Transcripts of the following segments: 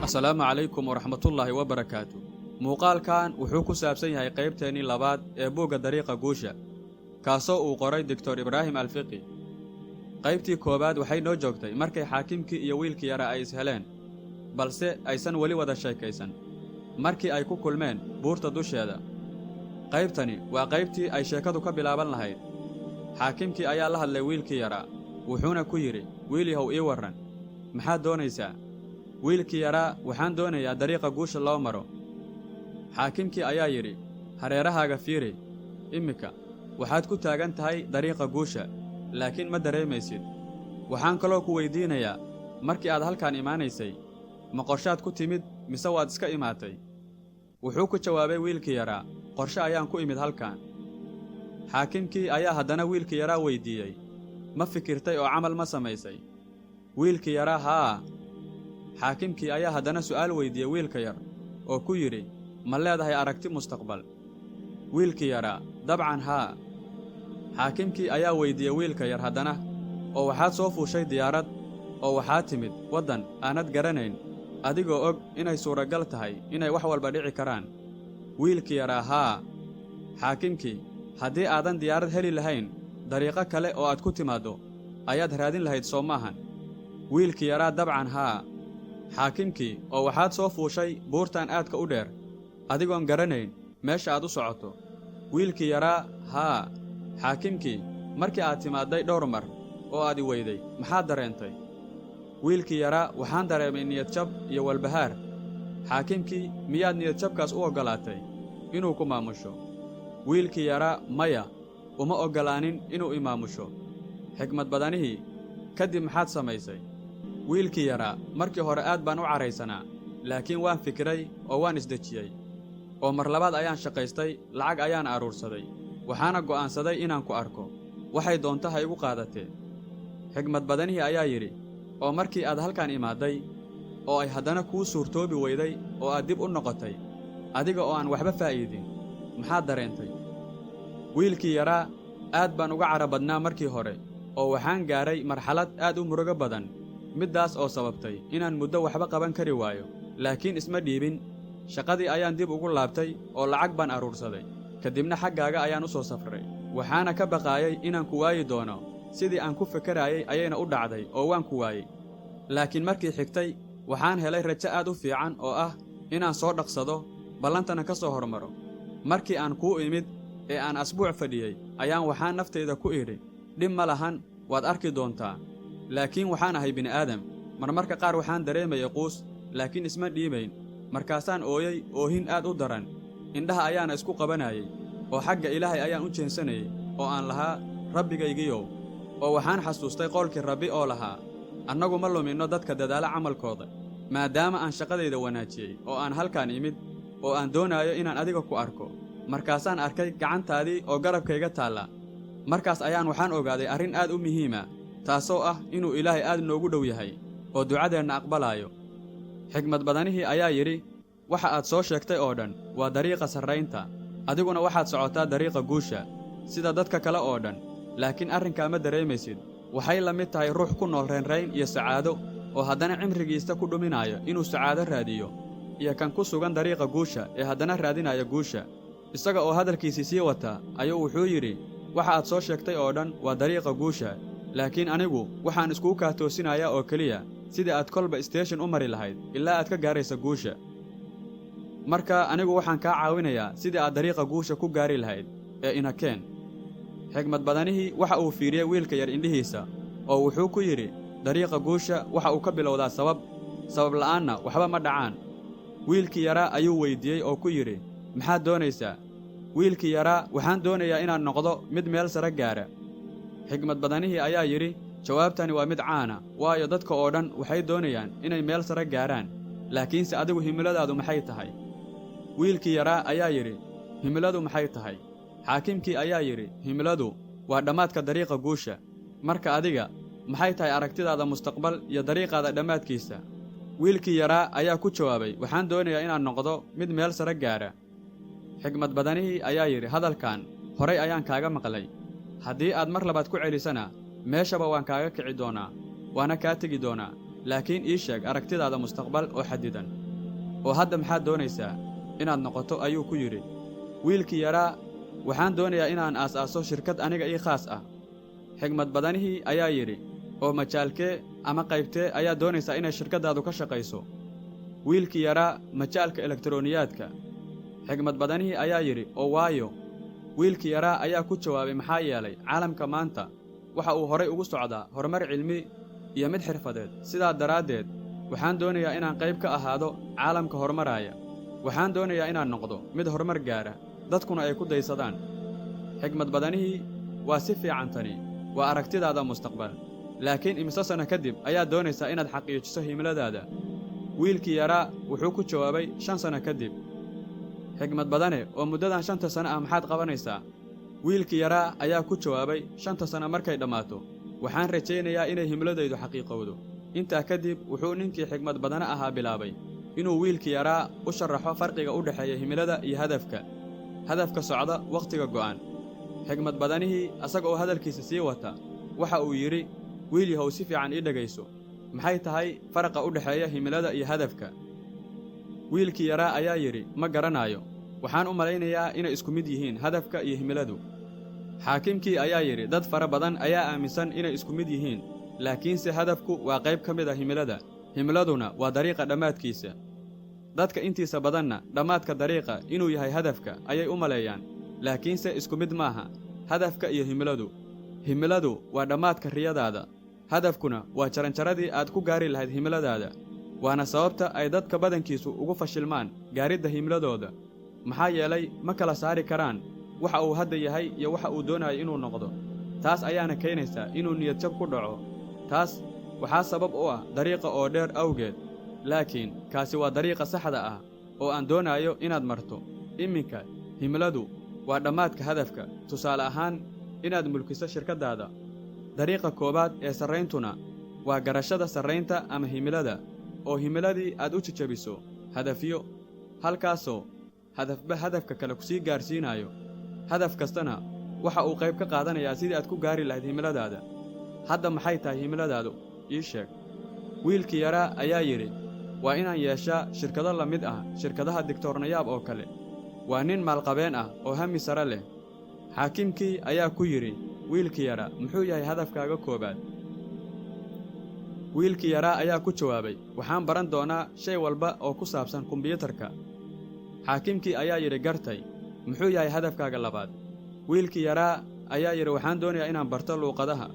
Asalaamu calaykum waraxmatullaahi wabarakaatu. Muuqaalkan wuxuu ku saabsan yahay qaybteennii labaad ee buugga Dariiqa Guusha, kaasoo uu qoray Doctor Ibraahim Alfiqi. Qaybtii koowaad waxay noo joogtay markay xaakimkii iyo wiilkii yara ay isheleen, balse aysan weli wada sheekaysan, markii ay ku kulmeen buurta dusheeda. Qaybtani waa qaybtii ay sheekadu ka bilaaban lahayd. Xaakimkii ayaa la hadlay wiilkii yaraa, wuxuuna ku yidhi: "Wiil yahow, ii warran, maxaad doonaysaa?" Wiilkii yaraa: "Waxaan doonayaa dariiqa guusha loo maro." Xaakimkii ayaa yidhi: "Hareerahaaga fiiri. Iminka waxaad ku taagan tahay dariiqa guusha, laakiin ma dareemaysid. Waxaan kaloo ku weyddiinayaa, markii aad halkaan imaanaysay, ma qorshaad ku timid mise waad iska imaatay?" Wuxuu ku jawaabay wiilkii yaraa: "Qorshe ayaan ku imid halkaan." Xaakimkii ayaa haddana wiilkii yaraa weyddiiyey: "Ma fikirtay oo camal ma samaysay?" Wiilkii yaraa: "Haa." Xaakimkii ayaa haddana su'aal weyddiiyey wiilka yar oo ku yidhi: "Ma leedahay aragti mustaqbal?" Wiilkii yaraa: "Dabcan, haa." Xaakimkii ayaa weyddiiyey wiilka yar haddana: "Oo waxaad soo fuushay diyaarad oo waxaad timid waddan aanad garanayn, adigoo og inay suuragal tahay inay wax walba dhici karaan." Wiilkii yaraa: "Haa." Xaakimkii: "Haddii aadan diyaarad heli lahayn, dariiqo kale oo aad ku timaaddo ayaad raadin lahayd, soo maahan?" Wiilkii yaraa: "Dabcan, haa." Xaakimkii: "Oo waxaad soo fuushay buurtan aadka u dheer, adigoon garanayn meesha aad u socoto." Wiilkii yaraa: "Haa." Xaakimkii: "Markii aad timaadday dhowr mar oo aad i weyday, maxaad dareentay?" Wiilkii yaraa: "Waxaan dareemay niyadjab iyo walbahaar." Xaakimkii: "Miyaad niyadjabkaas u oggolaatay inuu ku maamusho?" Wiilkii yaraa: "Maya, uma oggolaanin inuu i maamusho." Xikmad badanihii: "Kadib maxaad samaysay?" Wiilkii yaraa: "Markii hore aad baan u caraysanaa, laakiin waan fikiray oo waan isdejiyey, oo mar labaad ayaan shaqaystay, lacag ayaan aruursaday, waxaana go'aansaday inaan ku arko, waxay doonto ha igu qaadatee." Xigmad badanihii ayaa yidhi: "Oo markii aad halkan imaadday oo ay haddana kuu suurtoobi weyday oo aad dib u noqotay adiga oo aan waxba faa'iidin, maxaad dareentay?" Wiilkii yaraa: "Aad baan uga cara badnaa markii hore, oo waxaan gaadhay marxalad aad u murugo badan, middaas oo sababtay inaan muddo waxba qaban kari waayo, laakiin isma dhiibin. Shaqadii ayaan dib ugu laabtay oo lacag baan aruursaday. Kadibna xaggaaga ayaan u soo safray, waxaana ka baqaayay inaan ku waayi doono. Sidii aan ku fikeraayey ayayna u dhacday oo waan ku waayey. Laakiin markii xigtay waxaan helay rajo aad u fiican oo ah inaan soo dhaqsado, ballantana ka soo hormaro. Markii aan kuu imid ee aan asbuuc fadhiyey ayaan waxaan naftayda ku idhi: 'Dhib ma lahan, waad arki doontaa.' Laakiin waxaan ahay bini'aadam. Marmarka qaar waxaan dareemayay quus, laakiin isma dhiibayn. Markaasaan ooyey oohin aad u daran, indhaha ayaana isku qabanayey, oo xagga Ilaahay ayaan u jeensanayey oo aan lahaa: 'Rabbigaygiyow.' Oo waxaan xasuustay qowlkii Rabbi oo lahaa: 'Annagu ma luminno dadka dadaala camalkooda.' Maadaama aan shaqadayda wanaajiyey oo aan halkaan imid oo aan doonaayo inaan adiga ku arko, markaasaan arkay gacantaadii oo garabkayga taalla. Markaas ayaan waxaan ogaaday arrin aad u muhiima, taasoo ah inuu Ilaahay aad noogu dhow yahay oo ducadeenna aqbalaayo." Xigmad badanihii ayaa yidhi: "Waxa aad soo sheegtay oo dhan waa dariiqa sarraynta. Adiguna waxaad socotaa dariiqa guusha sida dadka kale oo dhan, laakiin arrinkaa ma dareemaysid. Waxay la mid tahay ruux ku nool raynrayn iyo sacaado oo haddana cimrigiisa ku dhuminaayo inuu sacaado raadiyo, iyo kan ku sugan dariiqa guusha ee haddana raadinaya guusha." Isaga oo hadalkiisii sii wata ayuu wuxuu yidhi: "Waxa aad soo sheegtay oo dhan waa dariiqa guusha, laakiin anigu waxaan iskugu kaa toosinayaa oo keliya sidii aad kolba station u mari lahayd ilaa aad ka gaaraysa guusha. Marka anigu waxaan kaa caawinayaa sidii aad dariiqa guusha ku gaari lahayd, ee inakeen." Xigmad badanihii waxa uu fiiriyey wiilka yar indhihiisa oo wuxuu ku yidhi: "Dariiqa guusha waxa uu ka bilowdaa sabab, sabab la'aanna waxba ma dhacaan." Wiilkii yaraa ayuu weyddiiyey oo ku yidhi: "Maxaad doonaysaa?" Wiilkii yaraa: "Waxaan doonayaa inaan noqdo mid meel sare gaara." Xigmad badanihii ayaa yidhi: "Jawaabtani waa mid caana, waayo dadka oo dhan waxay doonayaan inay meel sare gaaraan, laakiinse adigu himiladaadu maxay tahay?" Wiilkii yaraa ayaa yidhi: "Himiladu maxay tahay?" Xaakimkii ayaa yidhi: "Himiladu waa dhammaadka dariiqa guusha. Marka adiga, maxay tahay aragtidaada mustaqbal iyo dariiqaada dhammaadkiisa?" Wiilkii yaraa ayaa ku jawaabay: "Waxaan doonayaa inaan noqdo mid meel sare gaara." Xigmad badanihii ayaa yidhi: "Hadalkan horay ayaan kaaga maqlay. Haddii aad mar labaad ku celisana, meeshaba waan kaaga kici doonaa, waana kaa tegi doonaa. Laakiin ii sheeg aragtidaada mustaqbal oo xadidan. Oo hadda maxaad doonaysaa inaad noqoto, ayuu ku yidhi. Wiilkii yaraa, waxaan doonayaa inaan aas-aaso shirkad aniga ii khaas ah. Xigmad badanihii ayaa yidhi, oo majaalkee ama qaybtee ayaa doonaysaa inay shirkaddaadu ka shaqayso? Wiilkii yaraa, majaalka elektarooniyaadka. Xigmad badanihii ayaa yidhi, oo waayo? Wiilkii yaraa ayaa ku jawaabay, maxaa yeelay caalamka maanta waxa uu horay ugu socdaa horumar cilmi iyo mid xirfadeed. Sidaa daraaddeed waxaan doonayaa inaan qayb ka ahaado caalamka horumaraaya. Waxaan doonayaa inaan noqdo mid horumar gaara, dadkuna ay ku daysadaan. Xigmad badanihii, waa si fiican, tani waa aragtidaada mustaqbal, laakiin imise sano kadib ayaad doonaysaa inaad xaqiijiso himiladaada? Wiilkii yaraa wuxuu ku jawaabay, 5 sano kadib. Xigmad badane, oo muddadan 5ta sano ah maxaad qabanaysaa? Wiilkii yaraa ayaa ku jawaabay, 5ta sano markay dhammaato waxaan rajaynayaa inay himiladaydu xaqiiqowdo. Intaa kadib wuxuu ninkii xigmad badane ahaa bilaabay inuu wiilkii yaraa u sharaxo farqiga u dhexeeya himilada iyo hadafka, hadafka socda wakhtiga go'an. Xigmad badanihii asaga oo hadalkiisa sii wata waxa uu yidhi, wiil yahow, si fiican ii dhegayso. Maxay tahay faraqa u dhexeeya himilada iyo hadafka? Wiilkii yaraa ayaa yidhi, ma garanaayo, waxaan u malaynayaa inay isku mid yihiin hadafka iyo himiladu. Xaakimkii ayaa yidhi, dad fara badan ayaa aaminsan inay isku mid yihiin, laakiinse hadafku waa qayb ka mid a himilada, himiladuna waa dariiqa dhammaadkiisa. Dadka intiisa badanna dhammaadka dariiqa inuu yahay hadafka ayay u maleeyaan, laakiinse isku mid maaha hadafka iyo himiladu. Himiladu waa dhammaadka riyadaada, hadafkuna waa jaranjaradii aad ku gaari lahayd himiladaada. Waana sababta ay dadka badankiisu ugu fashilmaan gaaridda himiladooda, maxaa yeelay ma kala saari karaan waxa uu hadda yahay iyo waxa uu doonayo inuu noqdo. Taas ayaana keenaysaa inuu niyadjab ku dhaco. Taas waxaa sabab u ah dariiqa oo dheer awgeed, laakiin kaasi waa dariiqa saxda ah oo aan doonaayo inaad marto. Iminka himiladu waa dhammaadka hadafka, tusaale ahaan inaad mulkiso shirkaddaada. Dariiqa koowaad ee sarrayntuna waa garashada sarraynta ama himilada, oo himiladii aad u jajabiso hadafyo, halkaasoo hadafba hadafka kale kusii gaarsiinayo. Hadaf kastana waxa uu qayb ka qaadanayaa sidii aad ku gaari lahayd himiladaada. Hadda maxay tahay himiladaadu? Ii sheeg. Wiilkii yaraa ayaa yidhi, waa inaan yeeshaa shirkado la mid ah shirkadaha Digtor Nayaab oo kale. Waa nin maalqabeen ah oo hami sare leh. Xaakimkii ayaa ku yidhi, wiilkii yaraa, muxuu yahay hadafkaaga koowaad? Wiilkii yaraa ayaa ku jawaabay, waxaan baran doonaa shay walba oo ku saabsan kombiyuutarka. Xaakimkii ayaa yidhi, gartay, muxuu yahay hadafkaaga labaad? Wiilkii yaraa ayaa yidhi, waxaan doonayaa inaan barto luuqadaha.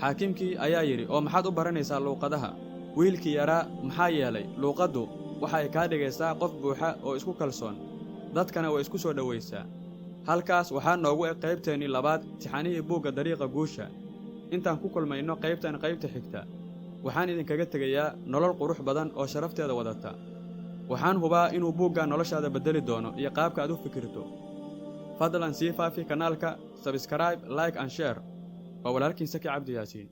Xaakimkii ayaa yidhi, oo maxaad u baranaysaa luuqadaha? Wiilkii yaraa, maxaa yeelay luuqaddu waxay kaa dhigaysaa qof buuxa oo isku kalsoon, dadkana way isku soo dhowaysaa. Halkaas waxaa noogu eg qaybteennii labaad tixanihii buugga Dariiqa Guusha. Intaan ku kulmayno qaybtan qaybta xigta, waxaan idinkaga tegayaa nolol qurux badan oo sharafteeda wadata. Waxaan hubaa inuu buuggan noloshaada beddeli doono iyo qaabka aad u fikirto. Fadlan sii faafi kanaalka, subscribe, like and share. Waa walaalkiin Saki Cabdi Yaasiin.